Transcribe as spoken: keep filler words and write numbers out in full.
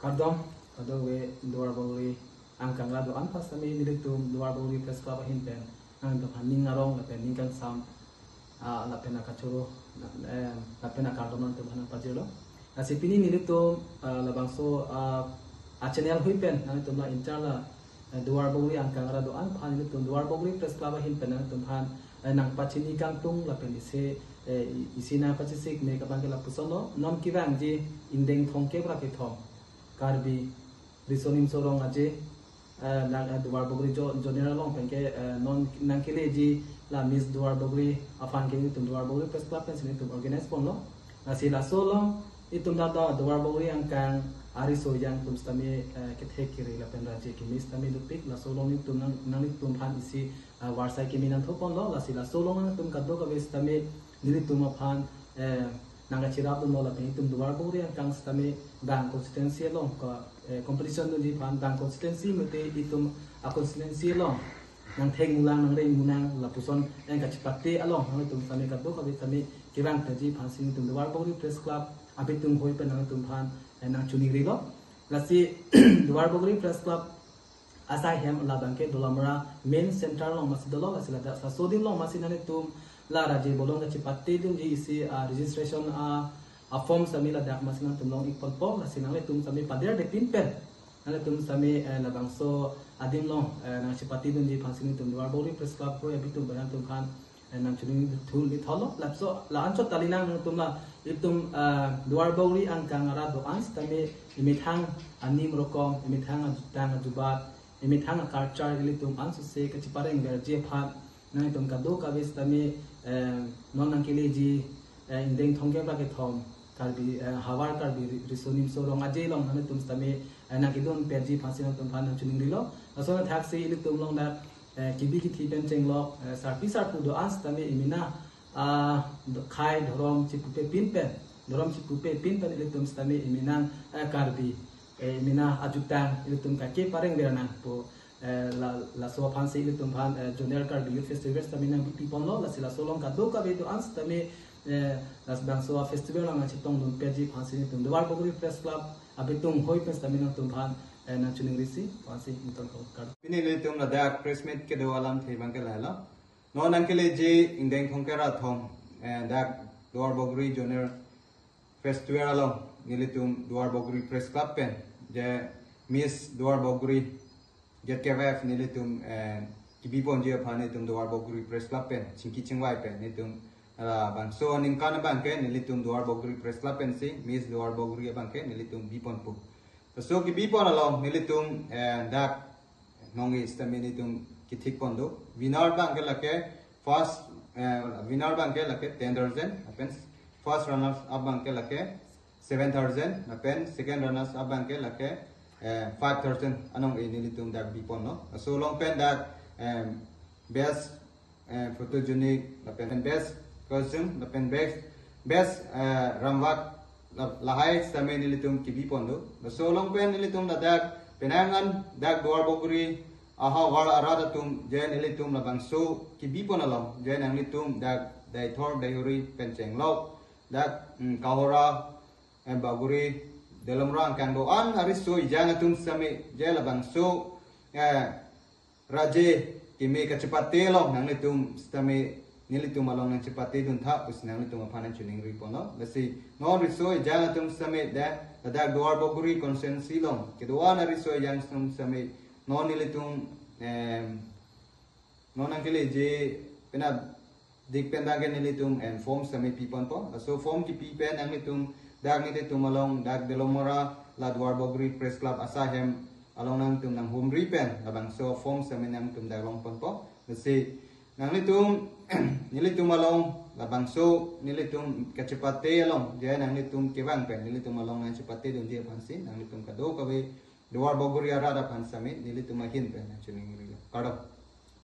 Kardom, kadokave Duar Bagori angkang ra do-an aphan sitame nelitum Duar Bagori Press Club ahin pen nangtum aphan ning arong lapen ning kangsam, ah, lapen akachoro, eh, lapen akardom nangtum aphan pajirlo. Lasi pini nelitum, ah, labangso, ah, a channel hui pen nangtum la inchar la, eh, Duar Bagori angkang ra do-an aphan nelitum Duar Bagori Press Club ahin pen nangtum aphan, eh, nangpachini kangtung lapen isi, eh, i- isi nangpachesik me abangke lapuson lo. Non kevangji ingdeng thomkep ra kethom Karbi Riso Nimso Rong Aje, eh, nang, eh, Duar Bagori jo- General along penke, eh, non nangkeleji la Miss Duar Bagori aphan ke nelitum Duar Bagori Press Club pensi nelitum organize ponlo. Lasi laso along itum dak Duar Bagori angkang ariso ejang atum sitame, eh, kethek kere lapen raje keme sitame dopik, laso along itum nang, nanglitum aphan isi, eh, varsai keme nangthoponlo. Lasi laso along nangtum kadokave sitame nelitum aphan, eh, nangkachirap dunlo lapen itum Duar Bagori angkang sitame bang constituency along ko, eh, competition dunji aphan bang constituency mate itum a constituency along nangthengmulang nangrengmulang lapuson nangkachipate along nangtum sitame kadokave sitame kevang taji aphansi nelitum Duar Bagori Press Club abitung hui pen nangtum aphan, eh, nangchiningrilo. Lasi Duar Bagori Press Club asai hem labangke Dolamara main center along masi dolo, lasi ladak sasodin along masi nangtum la raje bolong kachipate dunji isi, ah, registration, ah, a form sitame ladak masi nangtum long-ik ponpo, lasi nangtum sitame pader de pin pen nangtum sitame, eh, labangso adim along, eh, nangchipate dunji aphansi nelitum Duar Bagori Press Club hui abitung pen nangtum aphan, eh, nangchiningrithunlo. Laso la anchot kali nang nangtum la itum, eh, Duar Bagori angkang ra do-an sitame emethang anim rokom, emethang ajutang ajubat, emethang a culture ilitum ansose kachiparengverji aphan nangtum kadokave sitame, eh, non nangkeleji, eh, ingdeng thomkep ra kethom Karbi, eh, havar Karbi Ri- Riso Nimso Rong Aje along nangtum sitame, eh, nangkedun perji aphansi nangtum aphan nangchiningrilo. Laso athaksi ilitum along dak, eh, kebi kethe pen chenglok, eh, sarpi sarpo do-an sitame emena, ah, do- khei dhorom chipupe pin pen, dhorom chipupe pin pen ilitum sitame emena, eh, Karbi, eh, emena ajutang ilitum kakeparengver nangpo, eh, la- laso aphansi ilitum aphan, eh, Zonal Karbi Youth Festival sitame nangbipi ponlo, lasi laso along kadokave do-an sitame, eh, labangso a festival nangchetongdun perji aphansi nelitum Duar Bagori Press Club abitung hui pen sitame nangtum aphan, eh, nangchiningrisi aphansi nelitum kar- Pini nelitum ladak press meet kedo alamthe abangke lahelo. Non nangkeleji ingdeng thomkep ra thom, eh, dak Duar Bagori Zonal Festival along nelitum Duar Bagori Press Club pen je Miss Duar Bagori Z K Y F nelitum, eh, kebi ponji aphan nelitum Duar Bagori Press Club pen chingki chingvai pen nelitum, ah, bangso aningkan abangke nelitum Duar Bagori Press Club pensi Miss Duar Bagori abangke nelitum bi ponpo. Laso kebi pon along nelitum, eh, dak nong-i sitame nelitum kethik pon do. Winner abangke lake first, eh, winner abangke lake ten thousand, lapen first runners up abangke lake seven thousand, lapen second runners up abangke lake, eh, five thousand anong-i nelitum dak bi ponlo. Laso along pen dak, em, best, eh, photogenic, lapen best costume, lapen best, best, eh, ramvak, la- lahai sitame nelitum kebi pon do. Laso along pen nelitum ladak penang an dak Duar Bagori ahavar arat atum je nelitum labangso kebi pon along je nanglitum dak daithor daihuri pen chenglok dak, mm, Kohora, eh, Bagori, Dolamara angkang do-an ariso ejang atum sitame je labangso, eh, raje keme kachipate along nanglitum sitame nelitum along nangchipate duntha pusi nanglitum aphan nangchiningri ponlo. Lasi non riso ejang atum sitame dak ladak Duar Bagori constituency along kedo-an ariso ejang atum sitame non nelitum, em, non nangkeleji penap dik pen dak nelitum, em, form sitame pi ponpo. Laso form kepi pen nanglitum dak nelitum along dak Dolamara la Duar Bagori Press Club asai hem along nangtum nanghumri pen labangso form sitame nangtum dak long ponpo. Lasi nanglitum nelitum along labangso nelitum kachipate along je nanglitum kevang pen nelitum along nangchipate dunji aphansi nanglitum kadokave Duar Bagori arat aphan sitame nelitum ahin pen nangchiningrilo. Kardom.